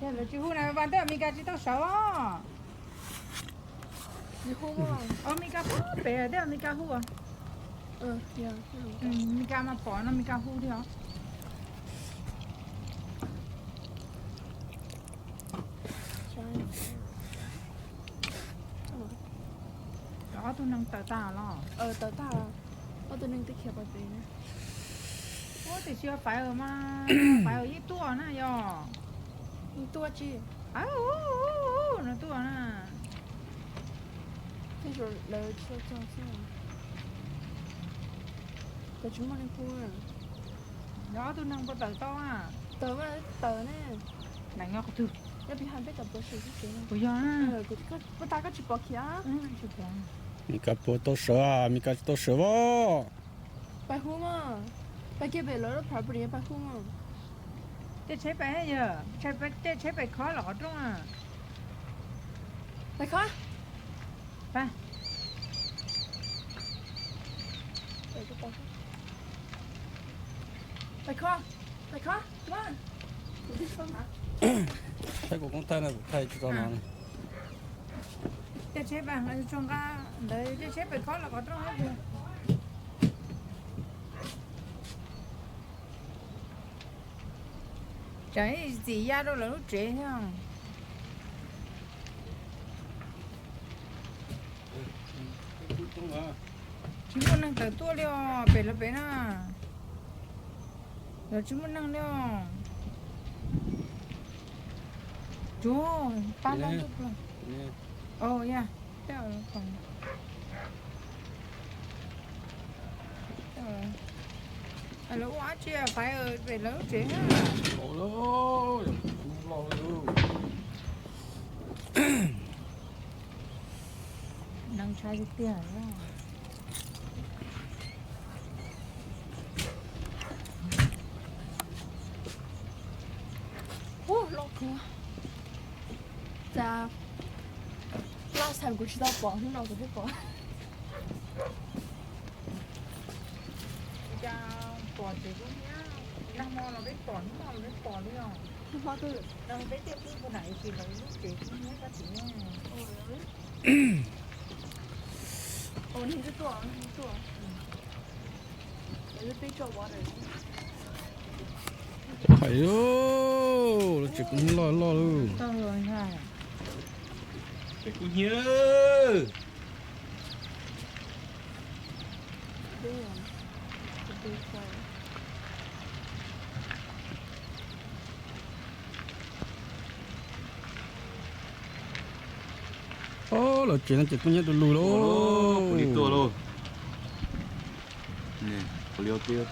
Yog lawv tsis hu na, Vas, tej Amelikas tsis tau sawv os. Amelikas pom pem, tej Amelikas hu. Amelikas mas pom no Amelikas hu thiab os. Ob tug neeg tawm tag los? Tawm tag. Ob tug neeg twb khiav pais pem na. Ua tiam sis Faiv mas, Faiv yeej tuaj na yog. Tuaj tsis? No tuaj na. Tej zaum lawv tsis tau txog xwb. Lawv tsis muaj neeg hu. Yog ob tug neeg puas tawm tau a? Tawm, tawm ne. Nees nyob qhov twg? Nyob pem hais peb tom pov tsev xwb ces. Puas yog na? Puas tas koj tsis pom khiav? Amelikas puas tau sawv, Amelikas tsis tau sawv os. Pais hu mas. Pais kiag pem lawv lub property pais hu mas. Tej tsheb pais yog, tej tsheb pais khob los qhov rooj a. Pais khob. Pais khob, pais khob. Saib kuv koob thaij no, kuv thaij tsis tau no. Tej tsheb pais tso nqa ntawd, tej tsheb pais khob los qhov rooj. Tseem txim ya rau lawv lub tsev thiab. Tsis muaj neeg tawm tuaj li os, pem lawv pem na. Lawv tsis muaj neeg li os. Tsuag pab loj ntuj plaws. Os, yog tej lawv ua dab tsi Faiv pem lawv lub tsev na. Neeg ntshai tiag tiag. Ub, loj kawg. Cas last time kuv tsis tau pom, hnub no kuv twb pom. Cas pom ces kuv hnub no los peb pom, hnub no los peb pom li os. Hnub no twb, peb tiaj pib puag nram ib tsis lawv lub tsev kuv hnub no kab txiv. Ua neeg twb tuaj, neeg twb tuaj. Hais, lub tsev kub hnyiab loj loj lawm. Tsev kub hnyiab. Os, lawv tsev no ces kub hnyiab du lug lauj. Pom li tuaj lauj. Pom li ua tib.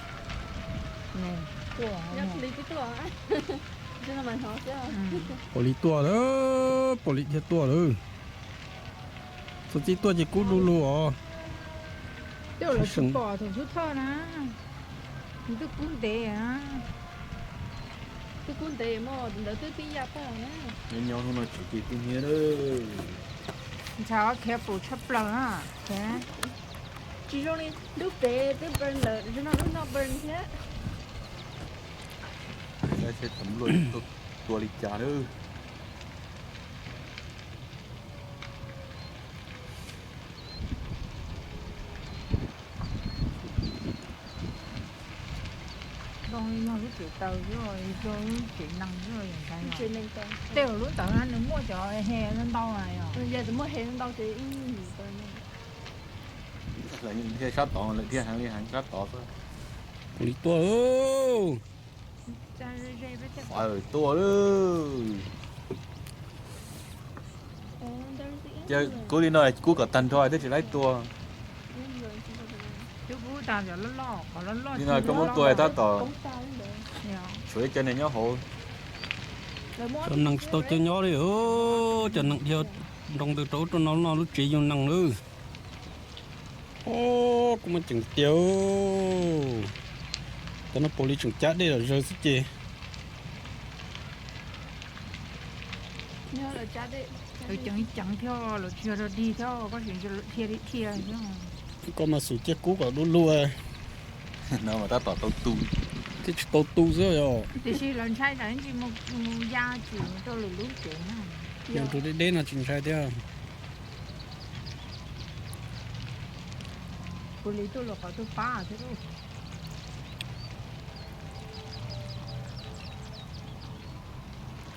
Pom li tuaj lawm, pom li dhia tuaj lawm. Txog txij tuaj ces kub du lug os. Tej zaum lawv tsis pom thaum xub thawj na. Nws twb kub ntev na. Twb kub ntev mas ntawd twb pib ya tag na. Nyob nyob hnub no tsev ces kub hnyiab lawm. Ntshav ob khiav fum tshaj plaws na. Tsis zoo li lub pem twb burn lawm, zoo no lub no burn thiab. Saib seb tus luaj tua li cas lawm. Zoo li yog lub tsev taws xwb, yog lub tsev nees xwb, tej lub ntawd nws muaj cov he ntau ntau na yog. Yog muaj he ntau ces ib ntawd. Lawv thiaj sab tod, lawv thiaj heev li heev sab tod xwb. Ua li tuaj. Tuaj. Ces kub li no kub kom tag nrho thiaj tsis laib tua. Li no koj muab tua tab tom tshuav ib co neeg nyob hauv. Cov neeg tsis tau caw nyob li, cov neeg dhia nroo ntws rau ub rau no, no lub tsev yug neeg lawm. Os, kuv mas ceev tiag. Cov no puav li tseem cab dej lom zawg xwb ces. Ceev ceev thiab, lawv tsis yog dog dig thiab, koj sim dhia li dhia thiab. Koj mas xum ciaj kub kom du lug. No mas tab tom tau tu. Twb tsis tau tu xwb yog. Tiam sis lawv ntshai tsam ntsis mus ya tsis rau lwm lub tsev na. Yog rau deb deb no tsis ntshai thiab. Kuv li tuaj luag qhov tuaj pab thiab.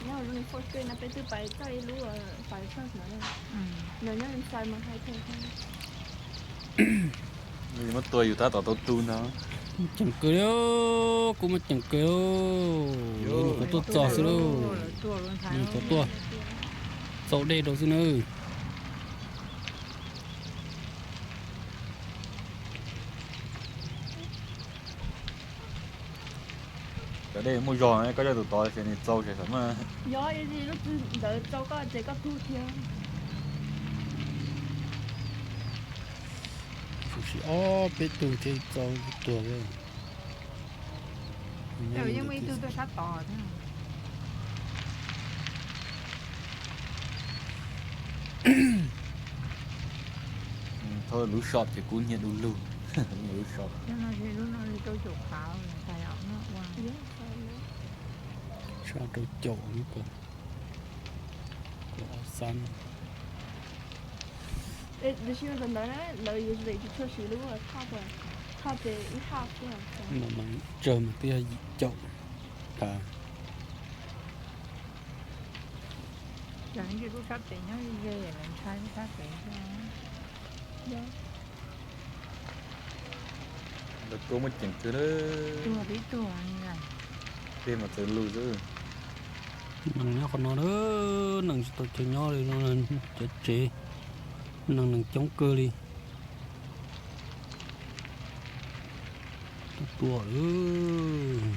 Nyob zoo li Fort Street no peb twb pais txog ib lub fire truck no. No nyob inside mas high tech. Muab tua yus tab tom tau tu no. Ceem kawg li, kuv mas ceem kawg. Lawv nyuam qhuav tuaj txog xwb lauj. Nyuam qhuav tuaj txaus dej rau xwb na. Cov dej muaj zog, koj coj tus tod ces nws txaus ces xam maj. Yog, lub twg ntawd txaus koj ces koj tug thiab. Tsuas ob peb tug thiaj txaus tuag. Yeej muaj ib tug tuaj sab tod thiab. Thaum lub shop ces kub hnyiab du lug. Lub shop. Lub no rau caum phav, ua sab rau caum ko. Kuv ob xab. Tab sis ntawd na lawv usually tsis tshua siv lub top, top ces ib half xwb. Mas mas tsawg mas twb yog yim caum phav. Lub sab pem nyob ze lawv ntshai lub sab pem xwb. Lawv tuaj muaj ceem kawg na. Tuag tib tuag. Tej mas txawv lug xwb. Neeg nyob qhov no na, neeg tsis tau chaw nyob li no, cov tsev neeg neeg coob kawg li. Tuaj tuaj lawm.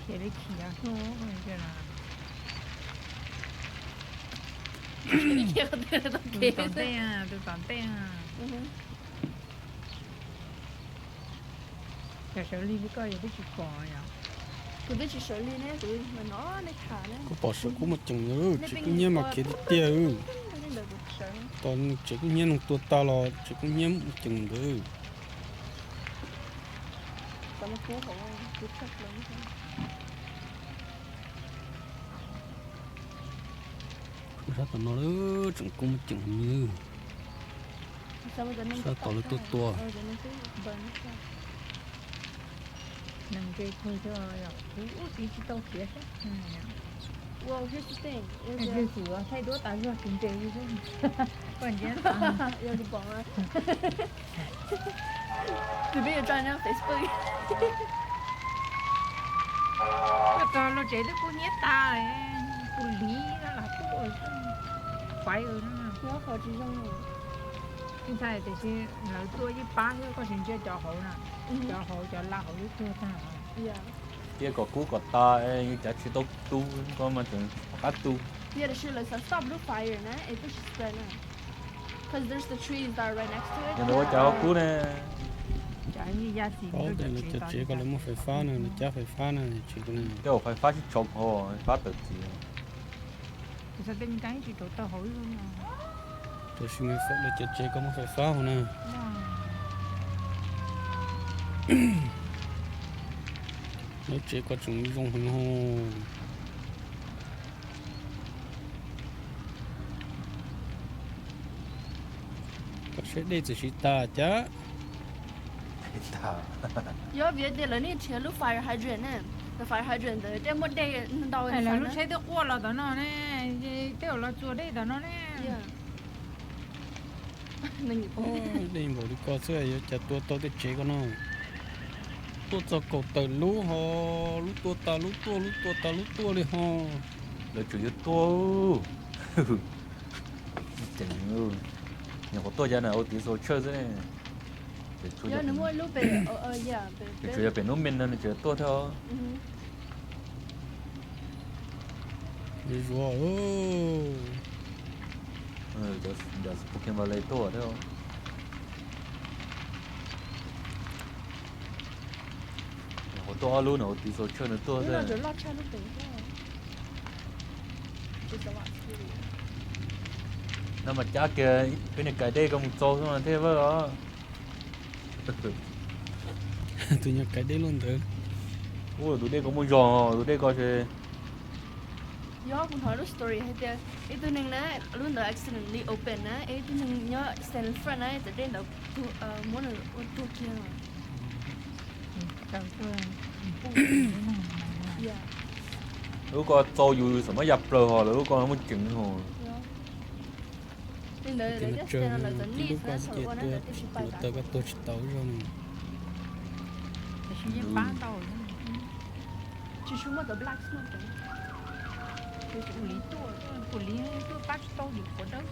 Khiav li khiav xwb. Tus tom ntej, tus tom ntej. Yog sawv lig li koj yog twb tsis pom yom. Kuv twb tsis sawv lig ne, kuv no nej tham ne. Kuv pom sawv kub muaj ceem ntawd, tsev kub hnyiab mas khiav tiag tiag. Tos tsev kub hnyiab neeg tua tag los tsev kub hnyiab muaj ceem ntawd. Sab tom no tseem kub muaj ceem li. Sab tom lawv tuaj tua. Neeg nce kawg thiab, kuv ub txiv tsis tau khiav thiab. Ua, here's the thing, yog xwm thaij duab tas zog kuv nce li xwb. Koj ntsia, yog kuv pom mas. Tus peb yuav tso nyob Facebook. Koj txog luag tsev twb kub hnyiab tas, kuv liv no lam tuaj, fais no. Ntshai tiam sis lawv tuaj yeej pab thiab, koj tsis ntsia cov hauv na, cov hauv cov la hauv twb tuag tag. Cia kom kub kom tas, yus cav tsis tau tu, koj mas tseem qab tu. Tiam sis lawv xav stop lub fire na, es twb tsis spread na. Cause there's the trees that are right next to it. Yog ntawd ua cas ho kub ne? Paub tias lawv cov tsev ko lawv muaj fais fab na, lawv cab fais fab na, tsev ko ne. Tej zaum fais fab sib tsoo ho, fab tawm txiv. Tiam sis lawv cov tsev ko muaj fais fab ho na. Lub tsev ko tseem zoo heev ho. Koj saib dej txawm siv tas cas. Yog vim tias lawv nej nrhiav lub fire hydrant ne, fire hydrant ntawd tej muaj dej ntau. Lawv lub tsheb twb quaj los tom no ne, tej zaum los txuas dej tom no ne. Dej npaum li ko xwb yuav cas tua tau tej tsev ko no. Tuaj txog kaum tawm lub ho, lub tuaj tas lub tuaj, lub tuaj tas lub tuaj li ho. Lawv tseem yuav tuaj. Nyuam qhuav tuaj cas na, ua tiv xua tshawj xwb ne. Tsuas yog pem lub me no nws tseem tuaj thiab os. Zuav zuav. Cov Pokemon Valley tuaj thiab. Hauv tuaj ob lub no, tiv xaus tshawj nws tuaj xwb. No mas cab kiag peb niag kais dej ko mus txaus xwb mas thiaj vawj os. Tus nyuag kais dej loj ntawd. Ua tus dej ko muaj zog, tus dej ko ces. Yog kuv hnov lub story hais tias ib tug neeg na, lub ntawd accidentally open na, ib tug neeg nyob stand in front na, cov dej ntawd muab nws ua tuag kiag. Lub ko txaus yus xam mab ya plaws hos lawv lub ko muaj ceev hos. Tus no tib lub ko xwb ces tuag, lub taw koj tuag tsis tau zog no. Tsis tshua muaj cov black smoke. Kuv li tuaj, kuv li tuaj pab tsis tau yus qhuav dawb.